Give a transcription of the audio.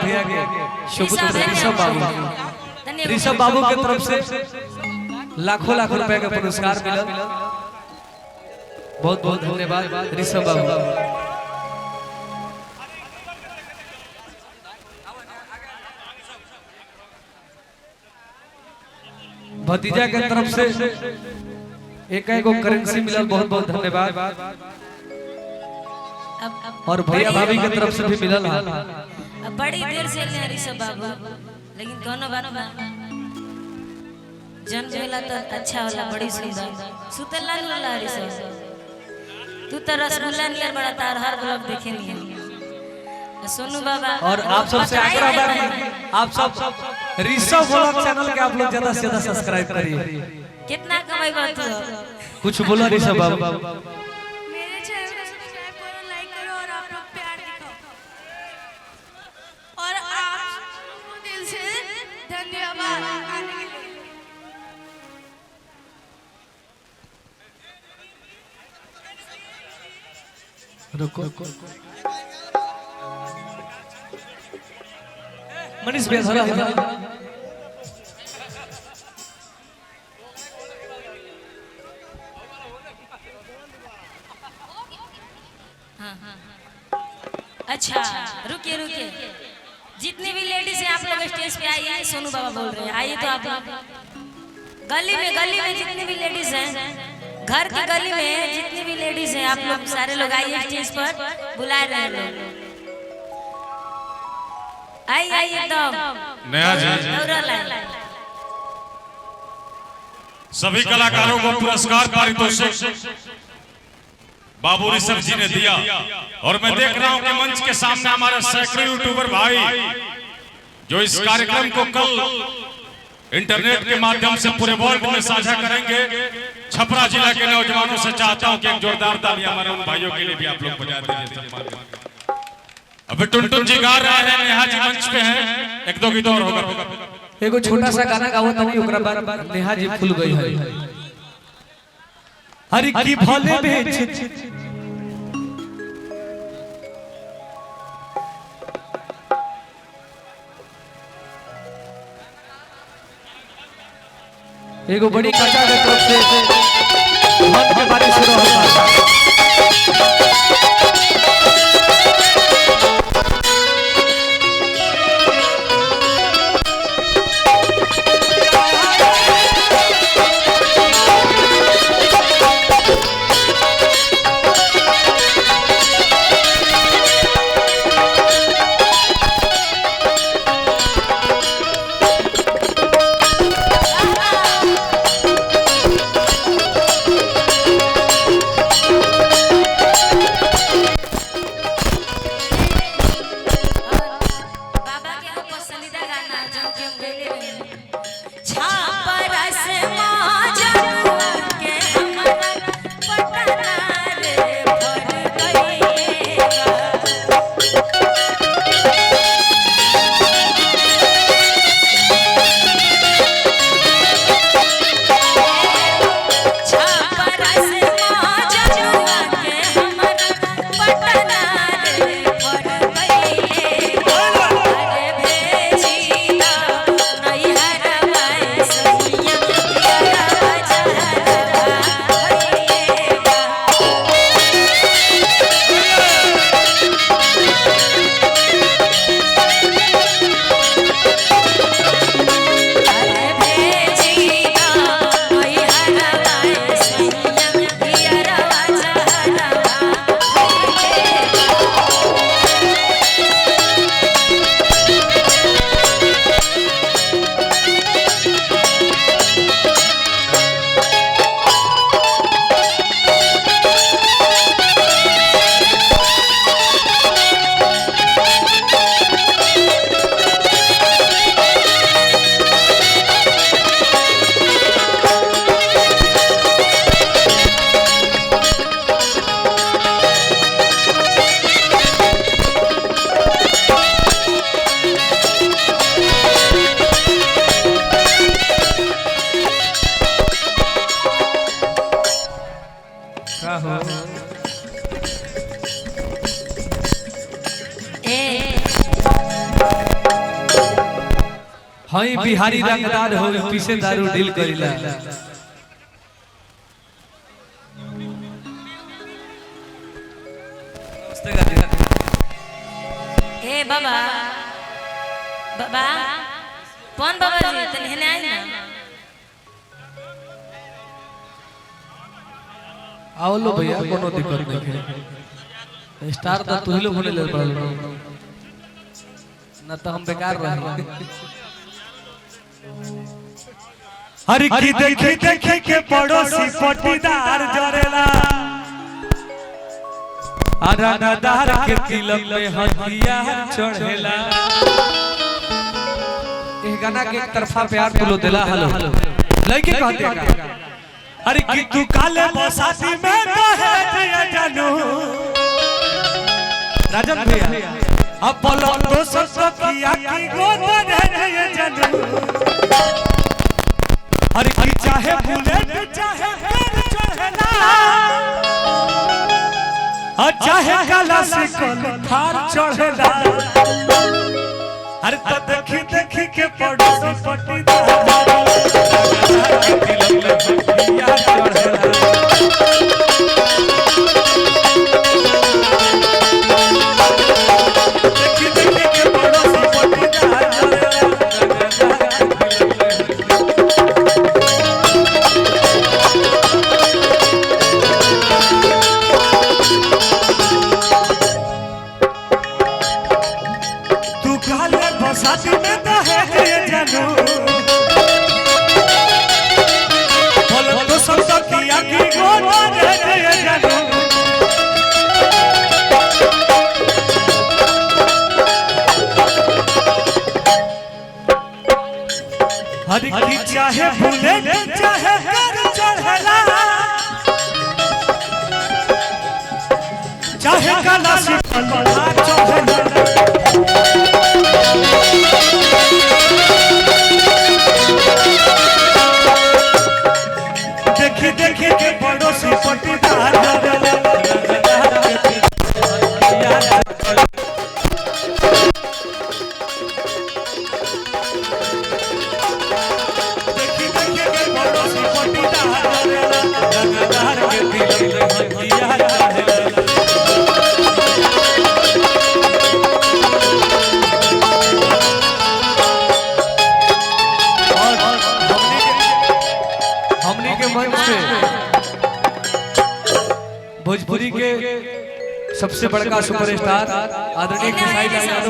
भैया के सुपुत्र ऋषभ बाबू, ऋषभ बाबू के तरफ से लाखों लाख रुपए का पुरस्कार मिला। बहुत बहुत धन्यवाद ऋषभ बाबू। भतीजा के तरफ से एक एगो करेंसी मिलल, बहुत बहुत धन्यवाद। और भैया भाभी के तरफ से भी मिलल है। अब बड़ी देर से ले ऋषभ बाबू, लेकिन कोनो बात ना, जन्म होला तो अच्छा होला। बड़ी सुंदर सुतल ना होला ऋषभ, तू तो रसगुल्ला नियर बड़ा, तार हर ब्लॉग देखे नियर। सोनू बाबा और आप सबसे आग्रह बा कि आप सब ऋषभ ब्लॉग चैनल के आप लोग ज्यादा से ज्यादा सब्सक्राइब करिए। कितना कमाई बा तू? कुछ बोला ऋषभ बाबू। मेरे चैनल को सब्सक्राइब करो, लाइक करो और आप लोग प्यार दिखाओ और आप सबको दिल से धन्यवाद आने के लिए। रुको, मनीष भैया थोड़ा थोड़ा। अच्छा रुकिए रुकिए, जितनी भी लेडीज हैं आप लोग स्टेज पे आइए, सोनू बाबा बोल रहे हैं, आइए। तो आप लोग गली में जितनी भी लेडीज हैं, घर की गली में जितनी भी लेडीज हैं, आप लोग सारे लोग आइए स्टेज पर, बुला रहे हैं लोग। आइए आइए एकदम। नया जी। दौड़ल आए। सभी कलाकारों को पुरस्कार पारितोषिक बाबू ऋषभ जी ने दिया और मैं देख रहा हूं कि मंच के सामने हमारे सैकड़ों यूट्यूबर भाई, जो इस कार्यक्रम को कल इंटरनेट के माध्यम से पूरे वर्ल्ड में साझा करेंगे। छपरा जिला के नौजवानों से चाहता हूं कि एक जोरदार तालियां हमारे उन भाइयों के लिए भी आप लोग बजा दीजिए। सम्मान। अभी टुनटुन जी गा रहे हैं, नेहा जी मंच पे हैं, एक दो गीत और होगा। एगो छोटा सा गाना गाओ तनी, ओकरा बाद नेहा जी फूल गई है। हरि की भले बेच एगो बड़ी चाचा के तरफ से मन के बारिश शुरू होता। हई बिहारी रंगदार हो पीछे दारू डील करीला। नमस्ते गाजी। ए बाबा, बाबा कौन बाबा जी तनी हेने आई ना। आओ लो भैया, कोनो दिक्कत नहीं है। स्टार तो तू ही लोग होने लग पड़ल ना तो हम बेकार रहे। हर की देखी देखी के पड़ोसी पटीदार जरेला, अरनदार के तिलक में हथियार चढ़ेला। एह गाना के एक तरफा प्यार तू लो दिला। हलो लड़के कहते का अरे की तू काले बसाती में कहे जिया जानू। राजन भैया अब बोलो तो सब किया की गोद रे जानू। अरे की चाहे बुलेट चाहे कर चढ़ेला, और चाहे काला सिकल थार चढ़ेला। अरे तो देखी देखी के पड़ोसी पटीदार देखी देखी के पड़ोसी पटीदार तू काले बसाती में तो है ये जानू। बोलो तो सब तो किया की गोद रे ये जानू। हर की चाहे बुलेट चाहे कर चढ़ला, चाहे काला सिकल चढ़ला। देखी देखी के पड़ोसी पटीदार देखी देखी के पड़ोसी पटीदार रंगदार के तिलक में हथियार चढ़ेला। और हमनी के मंच पे भोजपुरी के सबसे बड़का सुपरस्टार आदरणीय खेसारी लाल यादव।